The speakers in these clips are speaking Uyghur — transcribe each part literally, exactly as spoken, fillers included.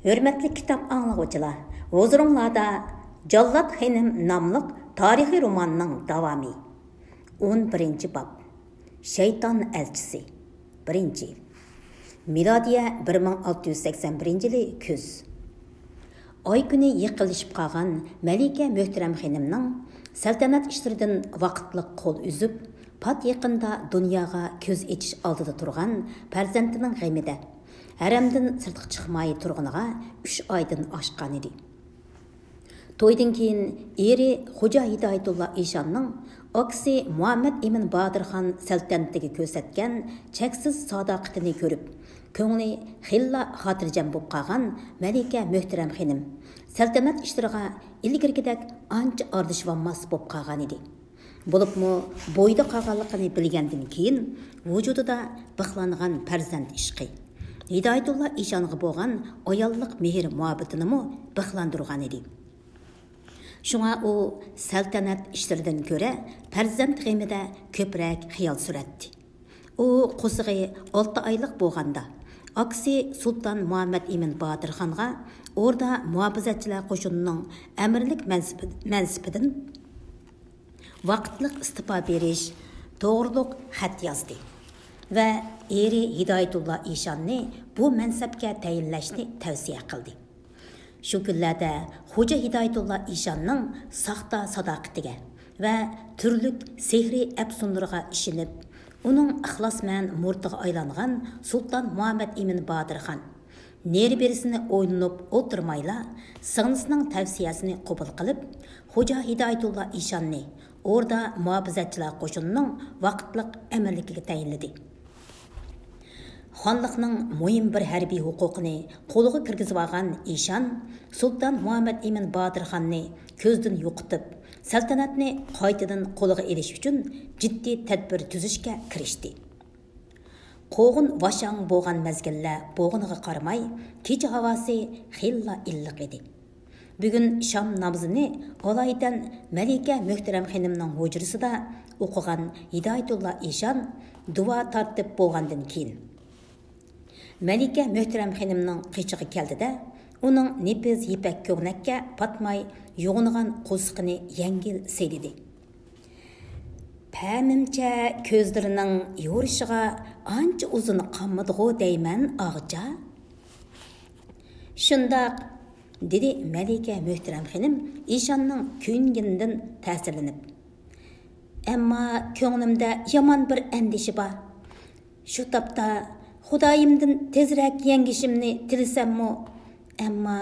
ھۆرمەتلىك كىتاب ئاڭلىغۇچىلار، ھۇزۇرۇڭلاردا جاللات خېنىم ناملىق تارىخىي روماننىڭ داۋامى. ئون بىرىنچى باب. شەيتان ئەلچىسى. بىرىنچى. مىلادىيە بىر مىڭ ئالتە يۈز سەكسەن بىرىنچى يىلى كۈز. ئاي كۈنى يېقىنلىشىپ قالغان مەلىكە مۆھتەرەم خېنىمنىڭ سەلتەنەت ئىشلىرىدىن ۋاقىتلىق قول ئۈزۈپ، پات يېقىندا دۇنياغا كۆز ئېچىش ئالدىدا تۇرغان پەرزەنتىنىڭ غېمىدە، ھەرەمدىن سىرتقا چىقماي تۇرغىنىغا ئۈچ ئايدىن ئاشقانىدى. تويدىن كېيىن ئېرى خوجا ھىدايەتۇللا ئىشاننىڭ ئاكىسى مۇھەممەد ئىمىن بادىرخان سەلتەنىتىگە كۆرسەتكەن چەكسىز ساداقىتىنى كۆرۈپ، كۆڭلى خېلىلا خاتىرجەم بولۇپ قالغان مەلىكە مۆھتەرەم خېنىم سەلتەنەت ئىشلىرىغا ئىلگىرىكىدەك ئانچە ئارىلىشىۋالماس بولۇپ قالغانىدى. بولۇپمۇ بويىدا قالغانلىقىنى بىلگەندىن كېيىن، ۋۇجۇدىدا بىخلانغان پەرزەنت ئىشقى، ھىدايەتۇللا ئىشانغا بولغان ئاياللىق مېھىر-مۇھەببىتىنىمۇ بىخلاندۇرغانىدى. شۇڭا ئۇ سەلتەنەت ئىشلىرىدىن كۆرە پەرزەنت غېمىدە كۆپرەك خىيال سۈرەتتى. ئۇ قورسىقى ئالتە ئايلىق بولغاندا، ئاكىسى سۇلتان مۇھەممەد ئىمىن باتۇرخانغا ئوردا مۇھاپىزەتچىلەر قوشۇنىنىڭ ئەمىرلىك مەنسىپى-، مەنسىپىدىن ۋاقىتلىق ئىستېپا بېرىش توغرۇلۇق خەت يازدى ۋە ئېرى ھىدايەتۇللا ئىشاننى بۇ مەنسەپكە تەيىنلەشنى تەۋسىيە قىلدى. شۇ كۈنلەردە خوجا ھىدايەتۇللا ئىشاننىڭ ساختا ساداقىتىگە ۋە تۈرلۈك سېھرىي ئەپسۇنلىرىغا ئىشىنىپ، ئۇنىڭ ئىخلاسمەن مۇرىتىغا ئايلانغان سۇلتان مۇھەممەد ئىمىن باتۇرخان نېرى-بېرىسىنى ئويلىنىپ ئولتۇرمايلا، سىڭلىسىنىڭ تەۋسىيەسىنى قوبۇل قىلىپ، خوجا ھىدايەتۇللا ئىشاننى ئوردا مۇھاپىزەتچىلەر قوشۇنىنىڭ ۋاقىتلىق ئەمىرلىكىگە تەيىنلىدى. خانلىقنىڭ مۇھىم بىر ھەربىي ھوقۇقىنى قولىغا كىرگۈزۈۋالغان ئىشان سۇلتان مۇھەممەد ئىمىن باتۇرخاننى كۆزدىن يوقىتىپ، سەلتەنەتنى قايتىدىن قولىغا ئېلىش ئۈچۈن جىددىي تەدبىر تۈزۈشكە كىرىشتى. قوغۇن ۋاشاڭ بولغان مەزگىللەر بولغىنىغا قارىماي، كېچە ھاۋاسى خېلىلا ئىللىق ئىدى. بۈگۈن شام نامىزىنى ئالايىتەن مەلىكە مۆھتەرەم خېنىمنىڭ ھۇجرىسىدا ئوقۇغان ھىدايەتۇللا ئىشان دۇئا تارتىپ بولغاندىن كېيىن، مەلىكە مۆھتەرەم خېنىمنىڭ قېشىغا كەلدى-دە، ئۇنىڭ نېپىز يىپەك كۆڭنەككە پاتماي يوغىنىغان قورسىقىنى يەڭگىل سىيلىدى. پەمىمچە، كۆزلىرىنىڭ يورۇشىغا ئانچە ئۇزۇن قالمىدىغۇ دەيمەن، ئاغىچا. شۇنداق، دېدى مەلىكە مۆھتەرەم خېنىم ئىشاننىڭ كۆيۈنگىنىدىن تەسىرلىنىپ. ئەمما كۆڭلۈمدە يامان بىر ئەندىشە بار. شۇ تاپتا خۇدايىمدىن تېزرەك يەڭگىشىمنى تىلىسەممۇ، ئەمما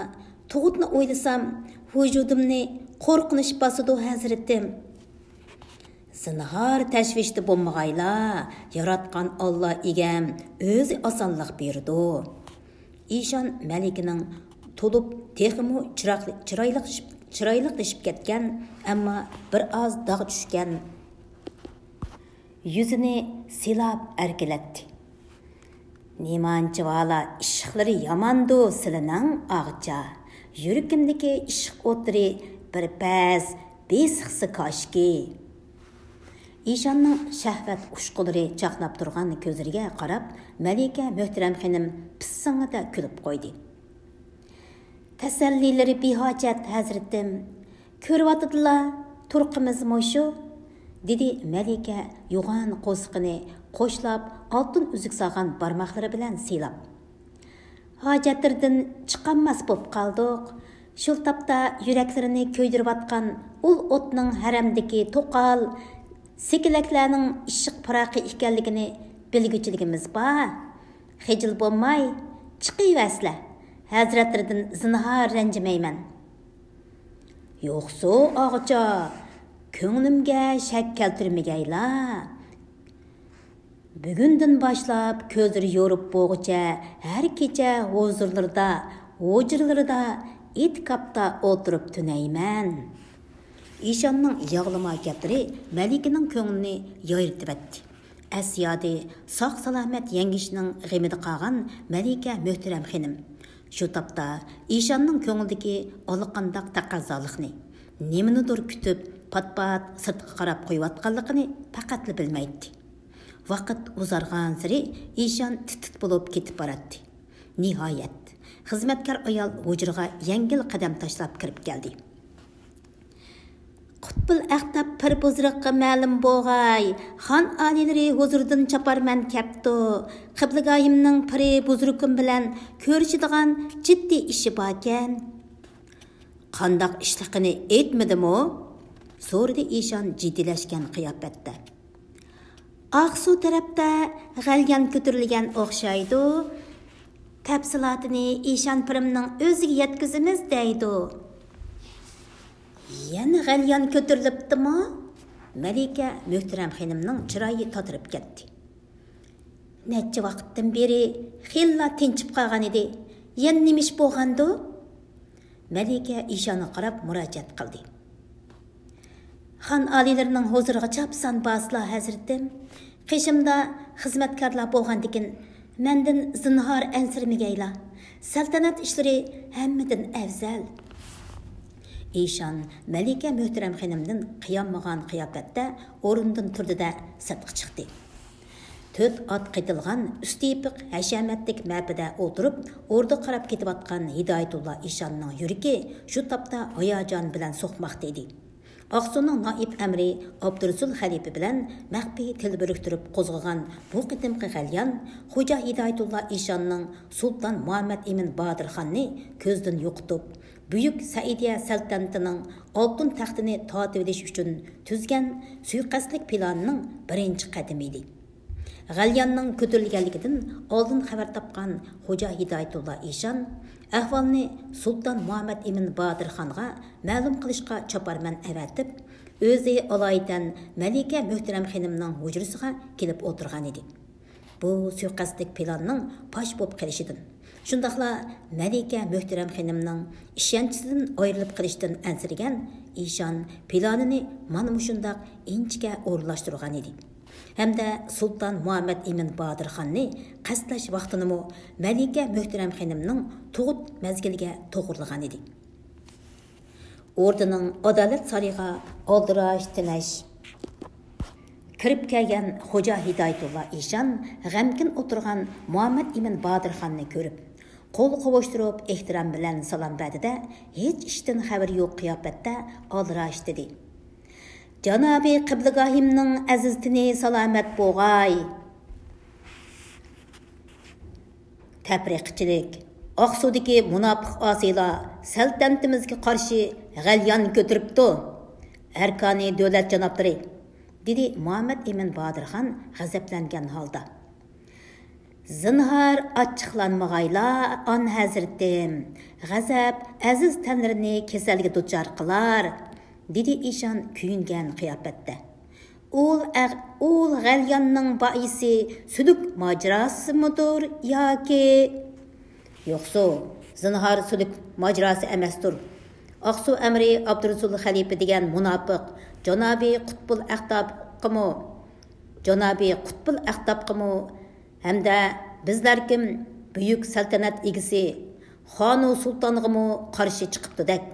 تۇغۇتنى ئويلىسام، ۋۇجۇدۇمنى قورقۇنچ باسىدۇ، ھەزرىتىم. زىنھار تەشۋىشتە بولمىغايلا، ياراتقان ئاللا ئىگەم ئۆزى ئاسانلىق بېرىدۇ. ئىشان مەلىكىنىڭ تولۇپ تېخىمۇ چىراغ-، چىرايلىق-، چىرايلىقلىشىپ كەتكەن، ئەمما بىر ئاز داغ چۈشكەن يۈزىنى سىلاپ ئەركىلەتتى. نېمانچىۋالا ئىششىقلىرى ياماندۇ سىلىنىڭ، ئاغىچا؟ يۈرىكىمدىكى ئىششىق ئوتلىرى بىر پەس بېسىقسا كاشكى. ئىشاننىڭ شەھۋەت ئۇچقۇنلىرى چاقناپ تۇرغان كۆزلىرىگە قاراپ، مەلىكە مۆھتەرەم خېنىم پىسسىڭىدە كۈلۈپ قويدى. تەسەللىلىرى بىھاجەت، ھەزرىتىم. كۆرۈۋاتىدىلا، تۇرقىمىز مۇشۇ، دېدى مەلىكە يوغان قورسىقىنى قوشلاپ، ئالتۇن ئۈزۈك سالغان بارماقلىرى بىلەن سىيلاپ. ھاجەتلىرىدىن چىقالماس بوپ قالدۇق. شۇ تاپتا يۈرەكلىرىنى كۆيدۈرۈۋاتقان ئۇل ئوتنىڭ ھەرەمدىكى توقال سېكىلەكلەرنىڭ ئىششىق پىراقى ئىكەنلىكىنى بىلگۈچىلىكىمىز بار. خىجىل بولماي، چىقىۋەرسىلە، ھەزرەتلىرىدىن زىنھار رەنجىمەيمەن. يوقسۇ، ئاغىچا، كۆڭلۈمگە شەك كەلتۈرمىگەيلا. بۈگۈندىن باشلاپ كۆزلىرى يورۇپ بولغۇچە ھەر كېچە ھۇزۇرلىرىدا، ھۇجرىلىرىدا، ئېتىكاپتا ئولتۇرۇپ تۈنەيمەن. ئىشاننىڭ ياغلىما گەپلىرى مەلىكىنىڭ كۆڭلىنى يايرىتىۋەتتى. ئەس-يادى ساق-سالامەت يەڭگىشىنىڭ غېمىدە قالغان مەلىكە مۆھتەرەم خېنىم شۇ تاپتا ئىشاننىڭ كۆڭلىدىكى ئاللىقانداق تەقەززالىقنى، نېمىنىدۇر كۈتۈپ، پات-پات سىرتقا قاراپ قويۇۋاتقانلىقىنى پەقەتلا بىلمەيتتى. ۋاقىت ئۇزارغانسېرى ئىشان تىت-تىت بولۇپ كېتىپ باراتتى. نىھايەت، خىزمەتكار ئايال ھۇجرىغا يەڭگىل قەدەم تاشلاپ كىرىپ كەلدى. قۇتبۇل ئەختاب پىر بۇزرۇققا مەلۇم بوغاي، خان ئالىيلىرى ھۇزۇرىدىن چاپارمەن كەپتۇ. قىبلىگاھىمنىڭ پىرى بۇزرۇكۇم بىلەن كۆرۈشىدىغان جىددىي ئىشى باركەن. قانداق ئىشلىقىنى ئېيتمىدىمۇ؟ سورىدى ئىشان جىددىيلەشكەن قىياپەتتە. ئاقسۇ تەرەپتە غەليان كۆتۈرۈلگەن ئوخشايدۇ. تەپسىلاتىنى ئىشان پىرىمنىڭ ئۆزىگە يەتكۈزىمىز دەيدۇ. يەنە غەليان كۆتۈرۈلۈپتىمۇ؟ مەلىكە مۆھتەرەم خېنىمنىڭ چىرايى تاتىرىپ كەتتى. نەچچە ۋاقىتتىن بېرى خېلىلا تىنچىپ قالغان ئىدى. يەنە نېمە ئىش بولغاندۇ؟ مەلىكە ئىشانغا قاراپ مۇراجىئەت قىلدى. خان ئالىيلىرىنىڭ ھۇزۇرىغا چاپسان بارسىلا، ھەزرىتىم. قېشىمدا خىزمەتكارلار بولغاندىكىن، مەندىن زىنھار ئەنسىرىمىگەيلا. سەلتەنەت ئىشلىرى ھەممىدىن ئەۋزەل. ئىشان مەلىكە مۆھتەرەم خېنىمدىن قىيالمىغان قىياپەتتە ئورنىدىن تۇردى-دە، سىرتقا چىقتى. تۆت ئات قېتىلغان ئۈستى يېپىق ھەشەمەتلىك مەپىدە ئولتۇرۇپ، ئوردىغا قاراپ كېتىۋاتقان ھىدايەتۇللا ئىشاننىڭ يۈرىكى شۇ تاپتا ھاياجان بىلەن سوقماقتا ئىدى. ئاقسۇنىڭ نائىب ئەمىرى ئابدۇرۇسۇل خەلىپە بىلەن مەخپىي تىل بىرىكتۈرۈپ قوزغىغان بۇ قېتىمقى غەليان خوجا ھىدايەتۇللا ئىشاننىڭ سۇلتان مۇھەممەد ئىمىن بادىرخاننى كۆزدىن يوقىتىپ، بۈيۈك سەئىدىيە سەلتەنىتىنىڭ ئالتۇن تەختىنى تارتىۋېلىش ئۈچۈن تۈزگەن سۇيىقەستلىك پىلانىنىڭ بىرىنچى قەدىمى ئىدى. غەلياننىڭ كۆتۈرۈلگەنلىكىدىن ئالدىن خەۋەر تاپقان خوجا ھىدايەتۇللا ئىشان ئەھۋالنى سۇلتان مۇھەممەد ئىمىن بادىرخانغا مەلۇم قىلىشقا چاپارمەن ئەۋەتىپ، ئۆزى ئالايىتەن مەلىكە مۆھتەرەم خېنىمنىڭ ھۇجرىسىغا كېلىپ ئولتۇرغان ئىدى. بۇ سۇيىقەستلىك پىلاننىڭ پاش بولۇپ قېلىشىدىن، شۇنداقلا مەلىكە مۆھتەرەم خېنىمنىڭ ئىشەنچىسىدىن ئايرىلىپ قېلىشتىن ئەنسىرىگەن ئىشان پىلانىنى مانا مۇشۇنداق ئىنچىكە ئورۇنلاشتۇرغان ئىدى. ھەمدە سۇلتان مۇھەممەد ئىمىن بادىرخاننى قەستلەش ۋاقتىنىمۇ مەلىكە مۆھتەرەم خېنىمنىڭ تۇغۇت مەزگىلىگە توغرىلىغان ئىدى. ئوردىنىڭ ئادالەت سارىيىغا ئالدىراش تىنەش كىرىپ كەلگەن خوجا ھىدايەتۇللا ئىشان غەمكىن ئولتۇرغان مۇھەممەد ئىمىن بادىرخاننى كۆرۈپ، قول قوۋۇشتۇرۇپ ئېھتىرام بىلەن سالام بەردى-دە، ھېچ ئىشتىن خەۋىرى يوق قىياپەتتە ئالدىراش دېدى: «جانابىي قىبلىگاھىمنىڭ ئەزىز تېنى سالامەت بوغاي.» تەپرىقىچىلىك، ئاقسۇدىكى مۇناپىق ئاسىيلار سەلتەنىتىمىزگە قارشى غەليان كۆتۈرۈپتۇ. ئەركانى دۆلەت جانابلىرى، دېدى مۇھەممەد ئىمىن بادىرخان غەزەپلەنگەن ھالدا. زىنھار ئاچچىقلانمىغايلا، ئان ھەزرىتىم، غەزەپ ئەزىز تەنلىرىنى كېسەلگە دۇچار قىلار، دېدى ئىشان كۆيۈنگەن قىياپەتتە. ئۇل ئەغ-، ئۇل غەلياننىڭ بائىسى سۈلۈك ماجىراسىمۇدۇر ياكى؟ يوقسۇ، زىنھار سۈلۈك ماجىراسى ئەمەستۇر. ئاقسۇ ئەمىرى ئابدۇرۇسۇل خەلىپە دېگەن مۇناپىق جانابى قۇتبۇل ئەختابقىمۇ، جانابى قۇتبۇل ئەختابقىمۇ ھەمدە بىزلەركىم بۈيۈك سەلتەنەت ئىگىسى خانۇ سۇلتانغىمۇ قارشى چىقىپتۇدەك.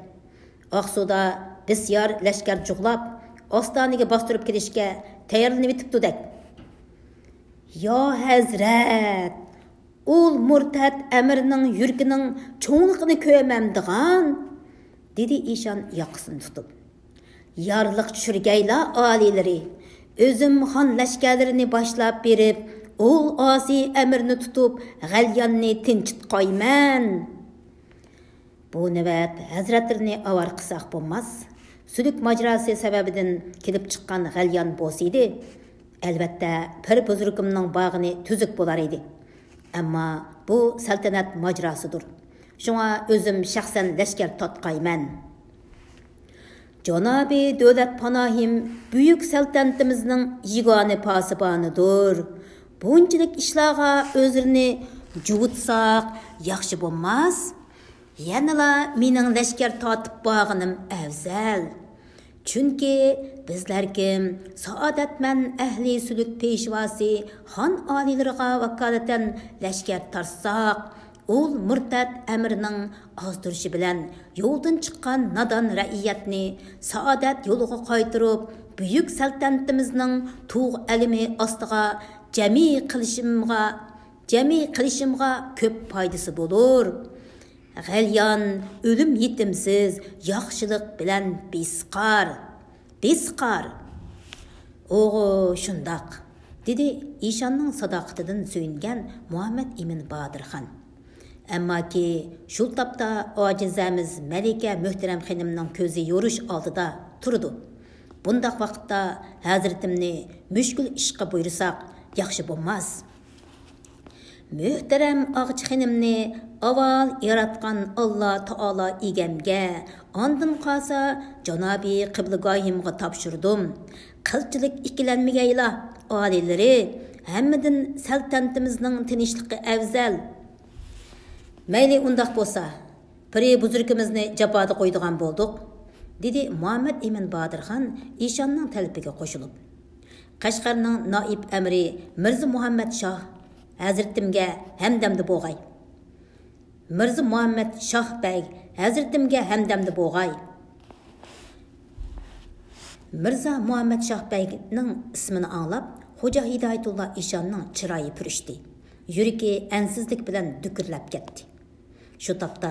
ئاقسۇدا بىسيار لەشكەر جۇغلاپ، ئاستانىگە باستۇرۇپ كېلىشكە تەييارلىنىۋېتىپتۇدەك. يا ھەزرەت! ئۇل مۇرتەت ئەمىرنىڭ يۈرىكىنىڭ چوڭلۇقىنى كۆرمەمدىغان، دېدى ئىشان ياقىسىنى تۇتۇپ. يارلىق چۈشۈرگەيلا ئالىيلىرى، ئۆزۈم خان لەشكەرلىرىنى باشلاپ بېرىپ، ئۇل ئاسىي ئەمىرنى تۇتۇپ، غەلياننى تىنچىتقايمەن. بۇ نۆۋەت ھەزرەتلىرىنى ئاۋارە قىلساق بولماس. سۈلۈك ماجىراسى سەۋەبىدىن كېلىپ چىققان غەليان بولسىدى، ئەلۋەتتە، پىر بۇزرۇكۇمنىڭ بارغىنى تۈزۈك بولار ئىدى. ئەمما بۇ سەلتەنەت ماجىراسىدۇر. شۇڭا ئۆزۈم شەخسەن لەشكەر تارتقايمەن. جانابى دۆلەت پاناھىم بۈيۈك سەلتەنىتىمىزنىڭ يېگانە پاسىبانىدۇر. بۇنچىلىك ئىشلارغا ئۆزلىرىنى جۇۋۇتساق ياخشى بولماس؟ يەنىلا مېنىڭ لەشكەر تارتىپ بارغىنىم ئەۋزەل. چۈنكى بىزلەركىم سائادەتمەن ئەھلى سۈلۈك پېشۋاسى خان ئالىيلىرىغا ۋاكالىتەن لەشكەر تارتساق، ئۇل مۇرتەت ئەمىرنىڭ ئازدۇرۇشى بىلەن يولدىن چىققان نادان رەئىيەتنى سائادەت يولىغا قايتۇرۇپ، بۈيۈك سەلتەنىتىمىزنىڭ تۇغ ئەلىمى ئاستىغا جەمئىي قىلىشىمغا، جەمئىي قىلىشىمغا كۆپ پايدىسى بولۇر. غەليان ئۆلۈم يېتىمسىز، ياخشىلىق بىلەن بىسقار. بىسقار. ئوغۇ، شۇنداق، دېدى ئىشاننىڭ ساداقىتىدىن سۆيۈنگەن مۇھەممەد ئىمىن بادىرخان. ئەمماكى شۇ تاپتا ئاجىزەمىز مەلىكە مۆھتەرەم خېنىمنىڭ كۆزى يورۇش ئالدىدا تۇرىدۇ. بۇنداق ۋاقىتتا ھەزرىتىمنى مۈشكۈل ئىشقا بۇيرۇساق ياخشى بولماس. مۆھتەرەم ئاغىچى خېنىمنى ئاۋۋال ياراتقان ئاللا تائالا ئىگەمگە، ئاندىن قالسا جانابىي قىبلىگاھىمغا تاپشۇردۇم. قىلچىلىك ئىككىلەنمىگەيلا، ئالىيلىرى، ھەممىدىن سەلتەنىتىمىزنىڭ تىنچلىقى ئەۋزەل. مەيلى، ئۇنداق بولسا، پىرى بۇزرۇكىمىزنى جاپادا قويىدىغان بولدۇق، دېدى مۇھەممەد ئىمىن بادىرخان ئىشاننىڭ تەلىپىگە قوشۇلۇپ. قەشقەرنىڭ نائىب ئەمىرى مىرزا مۇھەممەد شاھ ھەزرىتىمگە ھەمدەمدە بولغاي. مىرزا مۇھەممەد شاھ بەگ ھەزرىتىمگە ھەمدەمدە بولغاي. مىرزا مۇھەممەد شاھ بەگنىڭ ئىسمىنى ئاڭلاپ، خوجا ھىدايەتۇللا ئىشاننىڭ چىرايى پۈرۈشتى. يۈرىكى ئەنسىزلىك بىلەن دۈكۈرلەپ كەتتى. شۇ تاپتا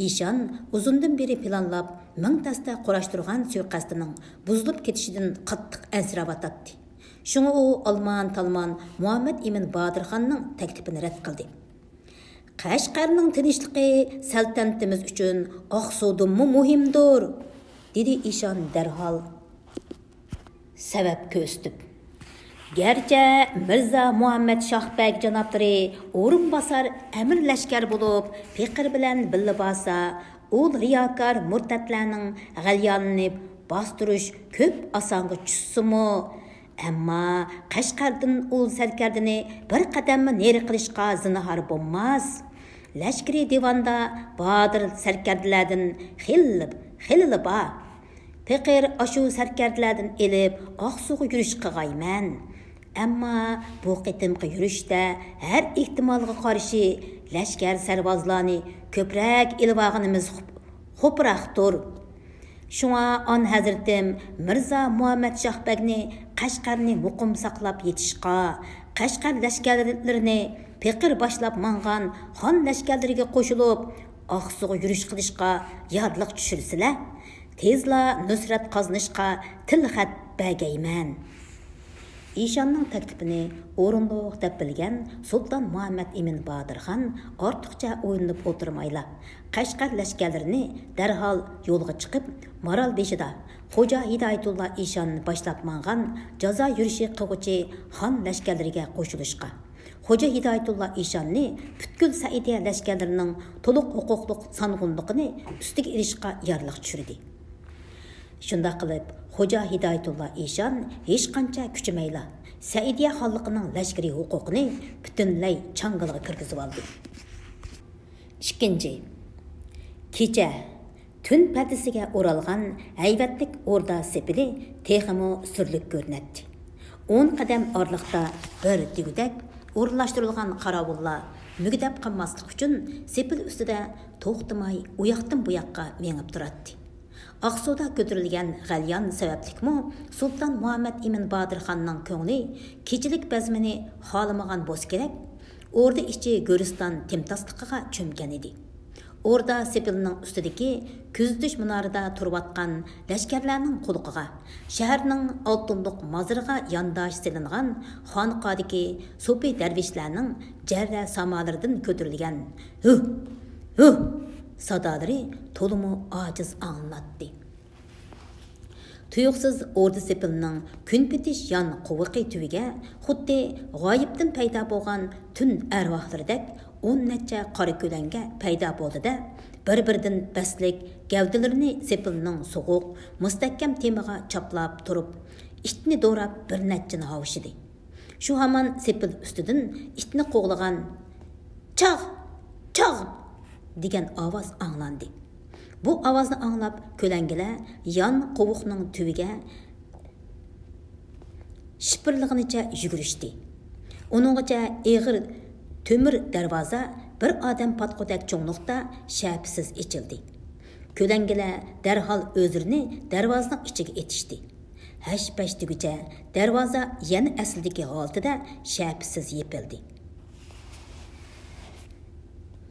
ئىشان ئۇزۇندىن بېرى پىلانلاپ، مىڭ تەستە قۇراشتۇرغان سۇيىقەستىنىڭ بۇزۇلۇپ كېتىشىدىن قاتتىق ئەنسىرەۋاتاتتى. شۇڭا ئۇ ئالمان-تالمان مۇھەممەد ئىمىن بادىرخاننىڭ تەكلىپىنى رەت قىلدى. قەشقەرنىڭ تىنچلىقى سەلتەنىتىمىز ئۈچۈن ئاقسۇدىنمۇ مۇھىمدۇر، دېدى ئىشان دەرھال سەۋەب كۆرسىتىپ. گەرچە مىرزا مۇھەممەد شاھ بەگ جانابلىرى ئورۇنباسار ئەمىر لەشكەر بولۇپ، پېقىر بىلەن بىللە بارسا، ئۇ رىياكار مۇرتەتلەرنىڭ غەليانىنى باستۇرۇش كۆپ ئاسانغا چۈشسىمۇ، ئەمما قەشقەردىن ئۇ سەركەردىنى بىر قەدەممۇ نېرى قىلىشقا زىنھار بولماس. لەشكىرىي دىۋاندا بادىر سەركەردىلەردىن خېلىلا، خېلىلا بار. پېقىر ئاشۇ سەركەردىلەردىن ئېلىپ ئاقسۇغا يۈرۈش قىغايمەن. ئەمما بۇ قېتىمقى يۈرۈشتە ھەر ئېھتىمالغا قارشى لەشكەر سەرۋازلارنى كۆپرەك ئېلىۋالغىنىمىز خوپ-، خوپراقتۇر. شۇڭا ئان ھەزرىتىم مىرزا مۇھەممەد شاھ بەگنى قەشقەرنى مۇقىم ساقلاپ يېتىشقا، قەشقەر لەشكەرلىرىنى پېقىر باشلاپ ماڭغان خان لەشكەرلىرىگە قوشۇلۇپ، ئاقسۇغا يۈرۈش قىلىشقا يارلىق چۈشۈرسىلە، تېزلا نۇسرەت قازىنىشقا تىلخەت بەرگەيمەن. ئىشاننىڭ تەكلىپىنى ئورۇنلۇق دەپ بىلگەن سۇلتان مۇھەممەد ئىمىن بادىرخان ئارتۇقچە ئويلىنىپ ئولتۇرمايلا، قەشقەر لەشكەرلىرىنى دەرھال يولغا چىقىپ، مارال بېشىدا خوجا ھىدايەتۇللا ئىشان باشلاپ ماڭغان جازا يۈرۈشى قىلغۇچى خان لەشكەرلىرىگە قوشۇلۇشقا، خوجا ھىدايەتۇللا ئىشاننى پۈتكۈل سەئىدىيە لەشكەرلىرىنىڭ تولۇق ھوقۇقلۇق سانغۇنلۇقىنى ئۈستىگە ئېلىشقا يارلىق چۈشۈردى. شۇنداق قىلىپ، خوجا ھىدايەتۇللا ئىشان ھېچقانچە كۈچىمەيلا، سەئىدىيە خانلىقىنىڭ لەشكىرىي ھوقۇقىنى پۈتۈنلەي چاڭگىلىغا كىرگۈزۈۋالدى. ئىككىنچى، كېچە تۈن پەردىسىگە ئورالغان ھەيۋەتلىك ئوردا سېپىلى تېخىمۇ سۈرلۈك كۆرۈنەتتى. ئون قەدەم ئارىلىقتا بىر دېگۈدەك ئورۇنلاشتۇرۇلغان قاراۋۇللار مۈگدەپ قالماسلىق ئۈچۈن سېپىل ئۈستىدە توختىماي ئۇياقتىن بۇياققا مېڭىپ تۇراتتى. ئاقسۇدا كۆتۈرۈلگەن غەليان سەۋەبلىكمۇ سۇلتان مۇھەممەد ئىمىن بادىرخاننىڭ كۆڭلى كېچىلىك بەزمىنى خالىمىغان بولسا كېرەك، ئوردا ئىچى گۆرىستان تىمتاسلىقىغا چۆمگەن ئىدى. ئوردا سېپىلىنىڭ ئۈستىدىكى كۆزىتىش مۇنارىدا تۇرۇۋاتقان لەشكەرلەرنىڭ قۇلىقىغا، شەھەرنىڭ ئالتۇنلۇق مازىرىغا يانداش سېلىنغان خانىقادىكى سوپى دەرۋىشلەرنىڭ جەررە سامالىرىدىن كۆتۈرۈلگەن ھۈھ! ھۈھ! سادالىرى تولىمۇ ئاجىز ئاڭلىناتتى. تۇيۇقسىز ئوردا سېپىلىنىڭ كۈنپېتىش يان قوۋۇقى تۈۋىگە خۇددى غايىبتىن پەيدا بولغان تۈن ئەرۋاھلىرىدەك ئون نەچچە قارا كۆلەڭگە پەيدا بولدى-دە، بىر-بىرىدىن بەستلىك گەۋدىلىرىنى سېپىلنىڭ سوغۇق، مۇستەھكەم تېمىغا چاپلاپ تۇرۇپ، ئىتنى دوراپ بىر نەچچىنى ھاۋشىدى. شۇ ھامان سېپىل ئۈستىدىن ئىتنى قوغلىغان «چاغ! چاغ!» دېگەن ئاۋاز ئاڭلاندى. بۇ ئاۋازنى ئاڭلاپ، كۆلەڭگىلەر يان قوۋۇقنىڭ تۈۋىگە شىپىرلىغىنىچە يۈگۈرۈشتى. ئۇنىڭغىچە ئېغىر تۆمۈر دەرۋازا بىر ئادەم پاتقۇدەك چوڭلۇقتا شەپىسىز ئېچىلدى. كۆلەڭگىلەر دەرھال ئۆزلىرىنى دەرۋازىنىڭ ئىچىگە ئېتىشتى. ھەش-پەش دېگۈچە دەرۋازا يەنە ئەسلىدىكى ھالىتىدە شەپىسىز يېپىلدى.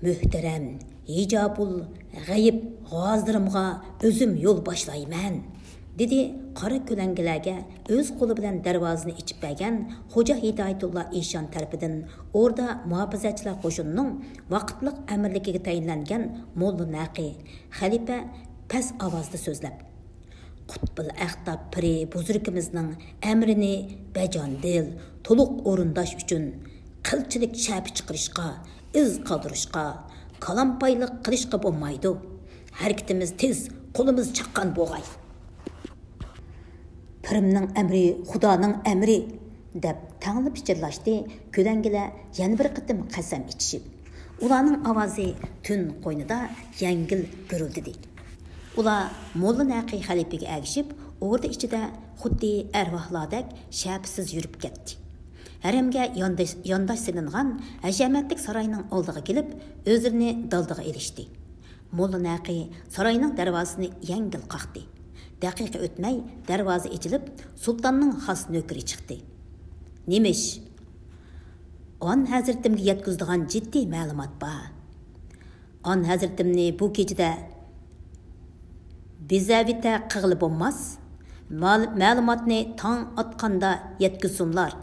مۆھتەرەم ھىجابۇل غەيىب غازىلىرىمغا ئۆزۈم يول باشلايمەن، دېدى قارا كۆلەڭگىلەرگە ئۆز قولى بىلەن دەرۋازىنى ئېچىپ بەرگەن خوجا ھىدايەتۇللا ئىشان تەرىپىدىن ئوردا مۇھاپىزەتچىلەر قوشۇنىنىڭ ۋاقىتلىق ئەمىرلىكىگە تەيىنلەنگەن موللا نەقى خەلىپە پەس ئاۋازدا سۆزلەپ. قۇتبۇل ئەختاب پىرى بۇزرۇكىمىزنىڭ ئەمرىنى بەجانىدىل، تولۇق ئورۇنداش ئۈچۈن قىلچىلىك شەپە چىقىرىشقا، ئىز قالدۇرۇشقا، كالامپايلىق قىلىشقا بولمايدۇ. ھەرىكىتىمىز تېز، قولىمىز چاققان بوغاي. پىرىمنىڭ ئەمرى خۇدانىڭ ئەمرى، دەپ تەڭلا پىچىرلاشتى كۆلەڭگىلەر يەنە بىر قېتىم قەسەم ئىچىشىپ. ئۇلارنىڭ ئاۋازى تۈن قوينىدا يەڭگىل گۈرۈلدىدى. ئۇلار موللا نەقى خەلىپىگە ئەگىشىپ، ئوردا ئىچىدە خۇددى ئەرۋاھلاردەك شەپىسىز يۈرۈپ كەتتى. ھەرەمگە يانداش، يانداش سېلىنغان ھەشەمەتلىك ساراينىڭ ئالدىغا كېلىپ، ئۆزلىرىنى دالدىغا ئېلىشتى. موللا نەقى ساراينىڭ دەرۋازىسىنى يەڭگىل قاقتى. دەقىقە ئۆتمەي دەرۋازا ئېچىلىپ، سۇلتاننىڭ خاس نۆكىرى چىقتى. نېمىش؟ ئان ھەزرىتىمگە يەتكۈزىدىغان جىددىي مەلۇمات بار. ئان ھەزرىتىمنى بۇ كېچىدە بىزەۋىتە قىغىلى بولماس. مال-، مەلۇماتنى تاڭ ئاتقاندا يەتكۈزسۇنلار،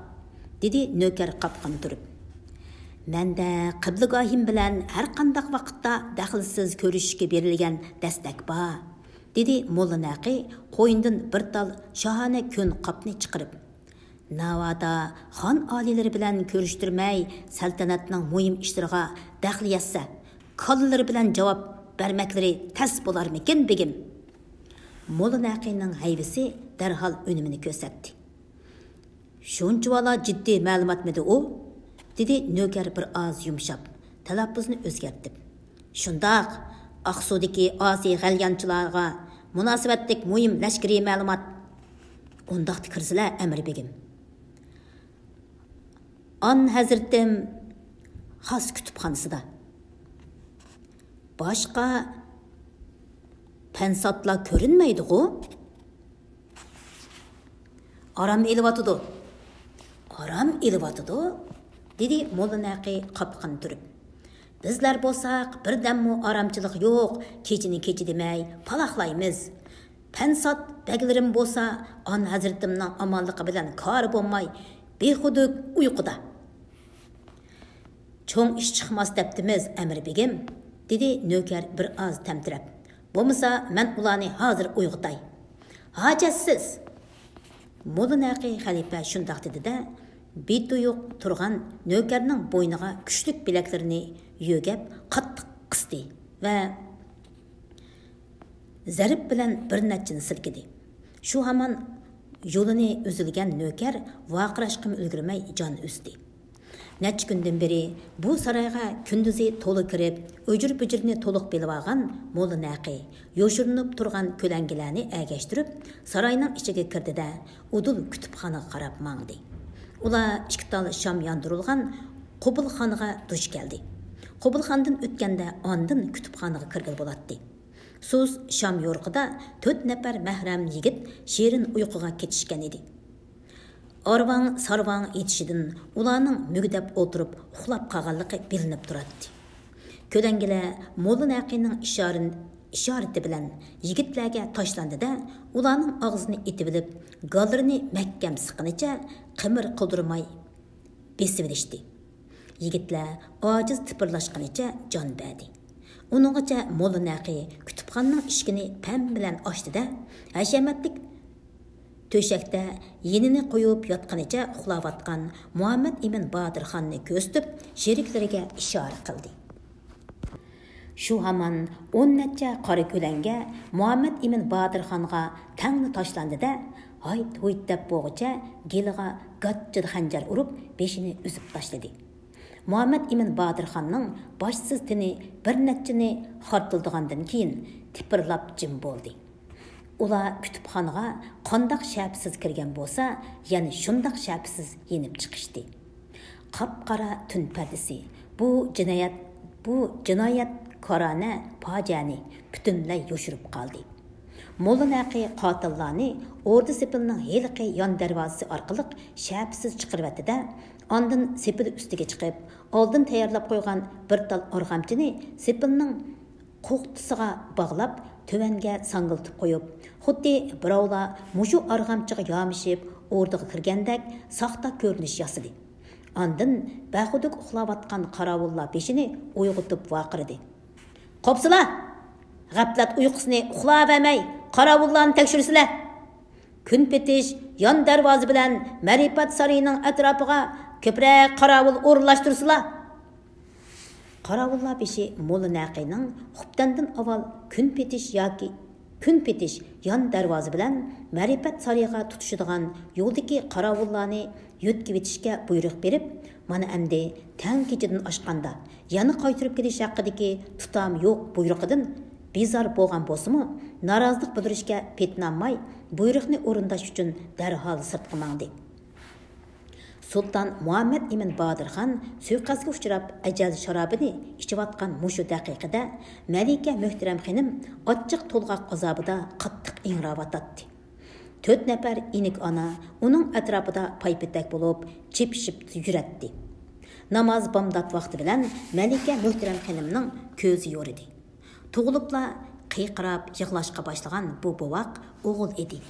دېدى نۆكەر قاپىقىنى تۈرۈپ. مەندە قىبلىگاھىم بىلەن ھەرقانداق ۋاقىتتا دەخلىسىز كۆرۈشۈشكە بېرىلگەن دەستەك بار، دېدى موللا نەقى قوينىدىن بىر تال شاھانە كۆن قاپنى چىقىرىپ. ناۋادا خان ئالىيلىرى بىلەن كۆرۈشتۈرمەي، سەلتەنەتنىڭ مۇھىم ئىشلىرىغا دەخلى يەتسە، كاللىلىرى بىلەن جاۋاب بەرمەكلىرى تەس بولارمىكىن، بېگىم؟ موللا نەقىنىڭ ھەيۋىسى دەرھال ئۈنۈمىنى كۆرسەتتى. شۇنچىۋالا جىددىي مەلۇماتمىدى ئۇ؟ دېدى نۆكەر بىر ئاز يۇمشاپ، تەلەپپۇزنى ئۆزگەرتىپ. شۇنداق، ئاقسۇدىكى ئاسىي غەليانچىلارغا مۇناسىۋەتلىك مۇھىم لەشكىرىي مەلۇمات. ئۇنداقتا كىرسىلە، ئەمىر بېگىم. ئان ھەزرىتىم خاس كۇتۇپخانىسىدا. باشقا پەنساتلار كۆرۈنمەيدىغۇ؟ ئارام ئېلىۋاتىدۇ. ئارام ئېلىۋاتىدۇ، دېدى موللا نەقى قاپىقىنى تۈرۈپ. بىزلەر بولساق بىردەممۇ ئارامچىلىق يوق، كېچىنى كېچە دېمەي پالاقلايمىز. پەنسات بەگلىرىم بولسا ئان ھەزرىتىمنىڭ ئامانلىقى بىلەن كارى بولماي، بىخۇدۈك ئۇيقۇدا. چوڭ ئىش چىقماس دەپتىمىز، ئەمىر بېگىم، دېدى نۆكەر بىر ئاز تەمتىرەپ. بولمىسا مەن ئۇلارنى ھازىر ئويغىتاي. ھاجەتسىز! موللا نەقى خەلىپە شۇنداق دېدى-دە، بىتۇيۇق تۇرغان نۆكەرنىڭ بوينىغا كۈچلۈك بىلەكلىرىنى يۆگەپ قاتتىق قىستى ۋە زەرب بىلەن بىر نەچچىنى سىلكىدى. شۇ ھامان يولىنى ئۈزۈلگەن نۆكەر ۋارقىراشقىمۇ ئۈلگۈرمەي جان ئۈزدى. نەچچە كۈندىن بېرى بۇ سارايغا كۈندۈزى تولا كىرىپ، ئۆجۈر-بۈجۈرنى تولۇق بىلىۋالغان موللا نەقى يوشۇرۇنۇپ تۇرغان كۆلەڭگىلەرنى ئەگەشتۈرۈپ، ساراينىڭ ئىچىگە كىردى-دە، ئۇدۇل كۇتۇپخانىغا قاراپ ماڭدى. ئۇلار ئىككى تال شام ياندۇرۇلغان قوبۇلخانىغا دۇچ كەلدى. قوبۇلخانىدىن ئۆتكەندە ئاندىن كۇتۇپخانىغا كىرگىلى بولاتتى. سۇس شام يورۇقىدا تۆت نەپەر مەھرەم يىگىت شېرىن ئۇيقۇغا كېتىشكەن ئىدى. ئارۋاڭ-سارۋاڭ ئېتىشىدىن ئۇلارنىڭ مۈگدەپ ئولتۇرۇپ ئۇخلاپ قالغانلىقى بىلىنىپ تۇراتتى. كۆلەڭگىلەر موللا نەقىنىڭ ئىشارىن-، ئىشارىتى بىلەن يىگىتلەرگە تاشلاندى-دە، ئۇلارنىڭ ئاغزىنى ئېتىۋېلىپ، گاللىرىنى مەھكەم سىققىنىچە قىمىر قىلدۇرماي بېسىۋېلىشتى. يىگىتلەر ئاجىز تىپىرلاشقىنىچە جان بەردى. ئۇنىڭغىچە موللا نەقى كۇتۇپخانىنىڭ ئىشىكىنى پەم بىلەن ئاچتى-دە، ھەشەمەتلىك تۆشەكتە يېنىنى قويۇپ ياتقىنىچە ئۇخلاۋاتقان مۇھەممەد ئىمىن باتۇرخاننى كۆرسىتىپ، شېرىكلىرىگە ئىشارە قىلدى. شۇ ھامان ئون نەچچە قارا كۆلەڭگە مۇھەممەد ئىمىن باتۇرخانغا تەڭلا تاشلاندى-دە، ھايت-ھۇيت دەپ بولغۇچە گېلىغا گاچچىدا خەنجەر ئۇرۇپ، بېشىنى ئۈزۈپ تاشلىدى. مۇھەممەد ئىمىن باتۇرخاننىڭ باشسىز تېنى بىر نەچچىنى خارتىلدىغاندىن كېيىن تىپىرلاپ جىم بولدى. ئۇلار كۇتۇپخانىغا قانداق شەپىسىز كىرگەن بولسا، يەنە شۇنداق شەپىسىز يېنىپ چىقىشتى. قاپقارا تۈن پەردىسى بۇ جىنايەت، بۇ جىنايەتكارانە پاجىئەنى پۈتۈنلەي يوشۇرۇپ قالدى. موللا نەقى قاتىللارنى ئوردا سېپىلنىڭ ھېلىقى يان دەرۋازىسى ئارقىلىق شەپىسىز چىقىرىۋەتتى-دە، ئاندىن سېپىل ئۈستىگە چىقىپ، ئالدىن تەييارلاپ قويغان بىر تال ئارغامچىنى سېپىلنىڭ قوقتىسىغا باغلاپ، تۆۋەنگە ساڭگىلىتىپ قويۇپ، خۇددى بىراۋلار مۇشۇ ئارغامچىغا يامىشىپ ئوردىغا كىرگەندەك ساختا كۆرۈنۈش ياسىدى. ئاندىن بەخۇدۇك ئۇخلاۋاتقان قاراۋۇللار بېشىنى ئويغىتىپ ۋارقىرىدى. قوپسىلا! غەپلەت ئۇيقۇسىنى ئۇخلاۋەرمەي، قاراۋۇللارنى تەكشۈرسىلە! كۈن پېتىش يان دەرۋازا بىلەن مەرىپەت سارىيىنىڭ ئەتراپىغا كۆپرەك قاراۋۇل ئورۇنلاشتۇرسىلا! قاراۋۇللار بېشى موللا نەقىنىڭ خۇپتەندىن ئاۋۋال كۈن پېتىش ياكى كۈن پېتىش يان دەرۋازا بىلەن مەرىپەت سارىيىغا تۇتىشىدىغان يولدىكى قاراۋۇللارنى يۆتكىۋېتىشكە بۇيرۇق بېرىپ، مانا ئەمدى تەڭ كېچىدىن ئاشقاندا يەنە قايتۇرۇپ كېلىش ھەققىدىكى تۇتام يوق بۇيرۇقىدىن بىزار بولغان بولسىمۇ، نارازىلىق بىلدۈرۈشكە پېتىنالماي، بۇيرۇقنى ئورۇنداش ئۈچۈن دەرھال سىرتقا ماڭدى. سۇلتان مۇھەممەد ئىمىن بادىرخان سۇيىقەستكە ئۇچراپ، ئەجەل شارابىنى ئىچىۋاتقان مۇشۇ دەقىقىدە، مەلىكە مۆھتەرەم خېنىم ئاچچىق تولغاق ئازابىدا قاتتىق ئىڭراۋاتاتتى. تۆت نەپەر ئىنىك ئانا ئۇنىڭ ئەتراپىدا پايپېتەك بولۇپ، چېپىشىپ يۈرەتتى. ناماز بامدات ۋاقتى بىلەن مەلىكە مۆھتەرەم خېنىمنىڭ كۆزى يورۇدى. تۇغۇلۇپلا قىيقىراپ يىغلاشقا باشلىغان بۇ بوۋاق ئوغۇل ئىدى.